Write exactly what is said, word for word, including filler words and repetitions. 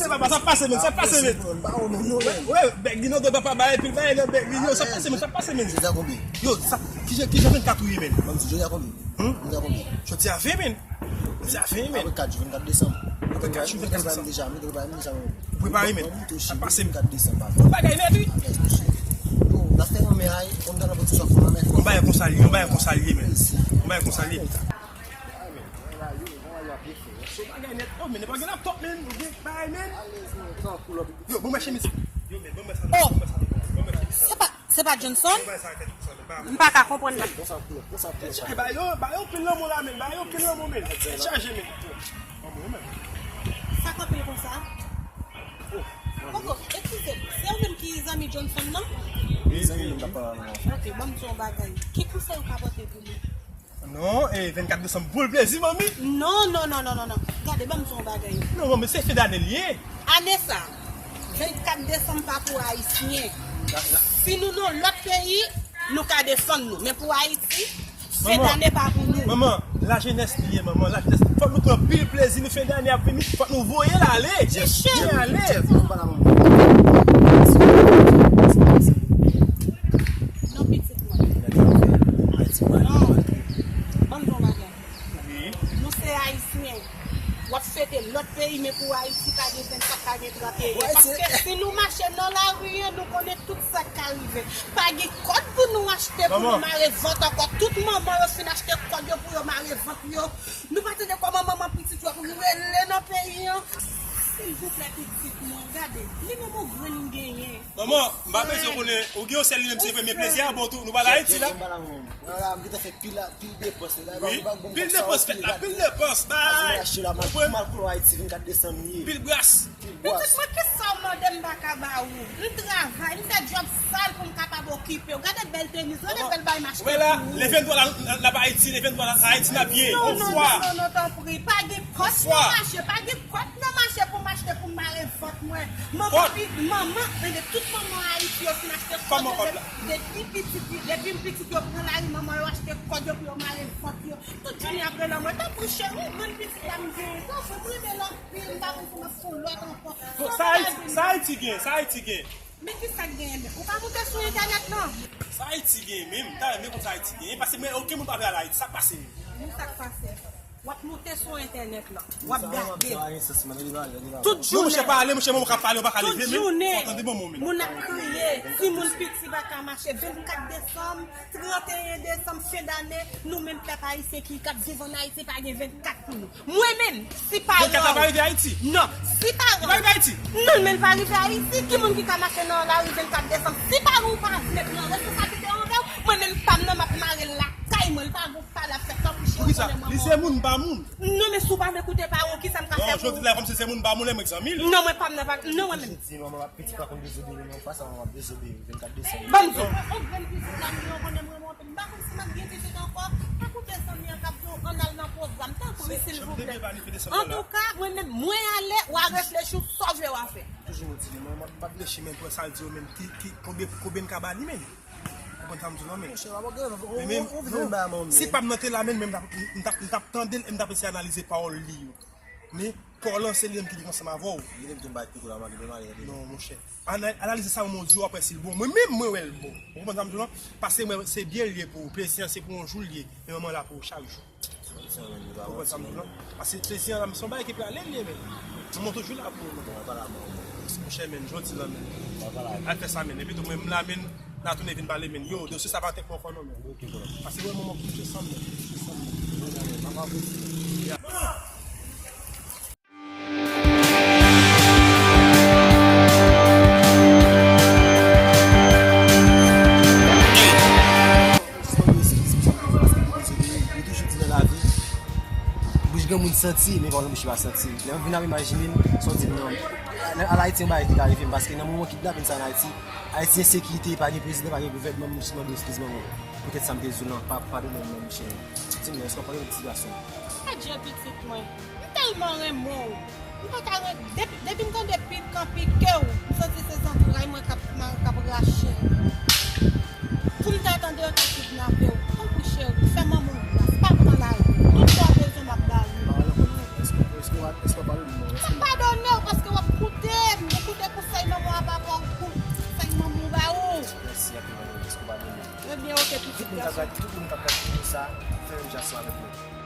Papa, sa pase, men, sa pase, men. Wè, bèk li nan do papa, ba, epi l bay nan bèk li, yo, sa pase, men, sa pase, men. Jodi a konbyen? Yo, sa, kijan, kijan vennkat ou ye, men? Ban m di, jodi a konbyen? Hmm? Jodi a konbyen? Jodi a ven, men. Jodi a ven, men. Apre kat jou, vennkat desanm. Apre kat jou, vennkat desanm. Deja, men, deja, men. Ou prepare, men. Sa pase, men. Vennkat desanm, papa. Bagay nèt, wi. Yes, mesye. Yo, n ap fè yon men, ay, konn ta nan pwodiksyon, fò nan men. Yon bagay konsa l ye, yon bagay konsa l ye, men. Yon bagay konsa l ye. Bagay nèt. Oh, men, nèg pa gen laptop, men. Ou gen bagay, men. Yo, bon, mwen chemiz. Yo, men, bon, mwen sa. Oh! Bon, mwen chemiz. Se pa, se pa Johnson? Bon, mwen sa, kèk sa, men, pa. M pa ka konprann la. Bon, sa, bon, sa, bon, sa. Ba yo, ba yo pil lanmou la, men. Ba yo pil lanmou, men. Chaje, men. Bon, bon, men. Sa kanpe konsa? Oh. Poko, eskize m. Se ou menm ki zanmi Johnson nan? Wi, zanmi m nan, papa, non. Ok, ban m di yon bagay. Ki konsèy ou ka pote pou li? Non, e vennkat desanm pou l plezi, manmi. Non, non, non, non, non, non. Gade, ban m di yon bagay. Non, manmi, se fen dane l ye. Ane sa, vennkat desanm pa pou Ayisyen. Si nou nan lòt peyi, nou ka defann nou. Men pou Ayiti, fen dane pa pou nou. Manman, lajenès li ye, manman, lajenès. Fòk nou pran pil plezi, nou fen dane ap vini, fòk nou voye l ale. Voye l ale. Non, pitit mwen. Non. Ban m di yon bagay. Wi. Nou se Ayisyen. W ap fete lòt peyi, men pou Ayiti, pa gen vennkat, pa gen tranteyen. Paske si nou mache nan lari an, nou konnen tout sa k ka rive. Pa gen kòd pou nou achte, pou nou mare vant ankò. Tout manman yo fin achte kòd yo pou yo mare vant yo. Nou pa tande kòman manman pitit yo ap rele nan peyi an. Silvouplè, pitit mwen, gade. Li menm yon grenn genyen. Manman, m pa bezwen konnen, ou gen yon sèl li menm, se premye plezi a, bon, tou, nou pa la Ayiti la. Wala, m gentan fè pil, pil depans la. Wi, pil depans fèt la, pil depans, bay. Mal kolon Ayiti, vennkat desanm ye. Pil bras. Pitit mwen, kisa w mande m pa ka ba ou? M travay, m fè djòb sal pou m kapab okipe w. Gade bèl tenis, gade bèl bay m achte pou ou. Wè la, le venntwa la, n ap Ayiti, le venntwa la, Ayiti n ap ye. Non, non, non, non, non, tanpri. Pa gen kòd nan mache, pa gen kòd nan mache pou m achte pou m mare vant mwen. Manman, manman, men de tout manman Ayiti yo fin achte kòd yo de-, depi pitit, depi m pitit yo pran lari, manman yo achte kòd yo pou yo mare vant yo. Tout jounen ap rele mwen, tanpri cheri, jwenn pitit la m genyen, tanpri, m renmen l anpil, m pa konn si m ap fè yon lòt ankò. Bon, sa Ayiti, sa Ayiti gen, sa Ayiti gen. Men ki sa k genyen menm? Ou pa moute sou entènèt non? Sa Ayiti gen menm, m ta renmen konn sa Ayiti gen. Paske mwen, okenn moun pa vle al Ayiti, sa k pase menm? Men sa k pase. W ap moute sou entènèt lan, w ap gade. Tout jounen. Non, monchè, pa ale, monchè, manman ka pale, ou pa ka leve menm. Tout jounen, moun ap kriye, timoun piti pa ka mache. Vennkat desanm, tranteyen desanm, fen dane, nou menm pèp ayisyen ki, k ap viv ann Ayiti, pa gen vennkat pou nou. Mwen menm, si paran w... Vennkat la pa rive Ayiti? Non, si paran w... Li pa rive Ayiti? Non, men li pa rive Ayiti. Ki moun ki ka mache nan lari vennkat desanm? Si paran w pa vle pran responsablite anvè w, mwen menm pa m nan, m ap mare l lakay mwen. Li pa gon pale ap fè tankou cheri. Poukisa? Li se moun, m pa moun. Non, men si w pa vle koute paran w, kisa m ka fè pou ou? Non, jodi la, kòmsi se moun, m pa moun, lè mwen zanmi l. Non, mwen pa m nan, pa, non, mwen menm. Di manman, pitit pa konn dezobeyi, non, pa sa manman ap dezobeyi, vennkat desanm. Ban m di w. Yon grenn pitit la, m gen yon konnen m renmen w anpil. M pa konn si m ap gen pitit ankò. Pa koute zanmi an k ap di w ann al nan pwogram. Tanpri, silvouplè. Antouka, mwen menm, mwen ale, w a reflechi, w sove w a fè. Toujou di, mwen, mwen pa reflechi, men pran sa l di yo menm, ki, ki, konbyen, konbyen n ka ba li menm? Ou konprann sa m di w lan, men. Monchè, w ap gen, ou, ou, ou vin ba manmi. Si pa m nan te la, menm, m t ap, m t ap, m t ap tande l, e m t ap eseye analize pawòl li yo. Men, kò w lan se li menm ki dwe ansanm avè w. Li menm ki bay piko la, mwen, li menm ale, li. Non, monchè. Ana-, analize sa manman w di w, w ap wè si l bon. Mwen menm, mwen wè l bon. Ou konprann sa m di w lan? Paske mwen, se byen l ye pou ou. Plezi an, se pou yon jou l ye. Men manman la pou ou chak jou. Ou konprann sa m di w lan? Paske plezi an, la, se yon bagay ki prale l ye, men. Manman w toujou la pou ou, men. Monchè, men, jodi lan, men. Al fè sa, men. Epi tou, mwen, m la, men. N a tounen vin pale, men. Yo, dosye sa pa tèt mwen ankò non, men. Paske wè manman kouche san mwen, kouche san mwen. Manman kouche. Yo toujou di nan lavi, bouch granmoun santi, men pawòl nan bouch li pa santi. Lè m vin ap imajine m, sa w di m nan. Al Ayiti, yon bagay ki ka rive m, paske nan moman kidnapin sa ann Ayiti, Ayiti ensekirite, pa gen prezidan, pa gen gouvènman, m jis mande eskiz manman. Poutèt sa m te di w lan, pa, padone m non, monchè. Di m non, èske w padone m, ti gason? Adje pitit mwen, m tèlman renmen w. M pa ka ret, depi, depi m tande pikan pike w, m santi se zantray mwen k ap, k ap rache. Pou m ta tande yo ta kidnape w, tanpri cheri, fè manman w gras, pa pran lari. Tout sa w bezwen m ap ba ou. M pa renmen w, èske, èske w, èske w padone m non? M ap padone w paske w ap koute. Tout moun k ap gade, tout moun k ap gade videyo sa, fè menm jan ansanm avèk mwen.